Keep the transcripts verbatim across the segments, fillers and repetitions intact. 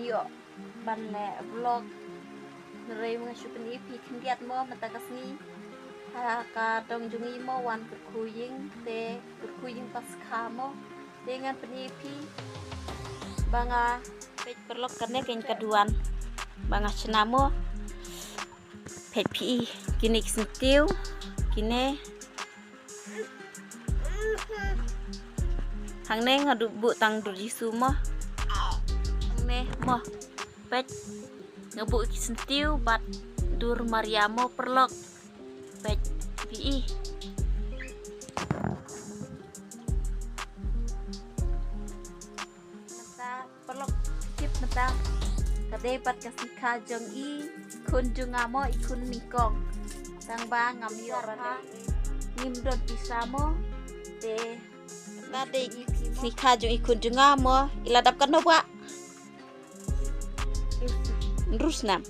Ïoh ban leh vlog. Hynrei nga shu pyni phi khyndiat mo mynta ka sngi. Ha ka dong jong ngi mo wan kyrkhu ïing te kyrkhu ïing paskha mo. Te ngan pyni phi ba nga peit paralok kane keiñ ka duwan ba nga shna mo. Peit phi i kine ki syntiew kine. Hangne nga du buh tang dur Jisu mo. Hangne mo. Peit nga buh ki syntiew bad dur Maria mo paralok. Peit phi i. Mynta paralok tip mynta ka dei pat ka sngikha jong i khun jong nga mo i khun nyngkong. Tang ba ngam ïoh ba ngim don pisa mo. Te mynta dei sngikha jong i khun jong nga mo i la dap katno ba. Hynriew snem.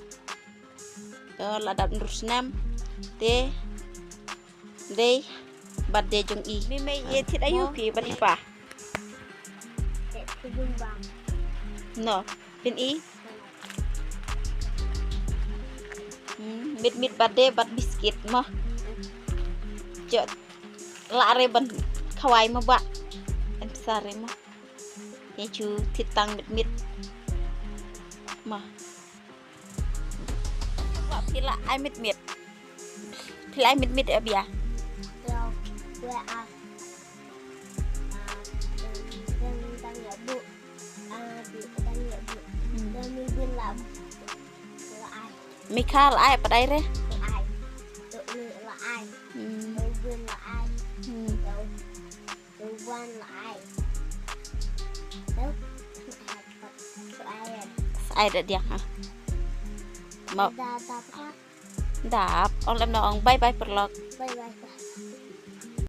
To la dap hynriew snem. Te dei birthday jong i. Me mei e thied aïu phi bad i pa. No, phin i. Hmm, mit mit birthday bad biscuit mo. Jo la re ban khawai mo ba. Em sare mo. Te chu thied tang mit mit. Mo. Phi la ai mit mit. Phi la ai mit mit a bia. Mikha la ai pat ai re. Hmm. Hmm. Ai da dia ha. Mau. Dap, ong lem na ong bye bye paralok. Bye bye.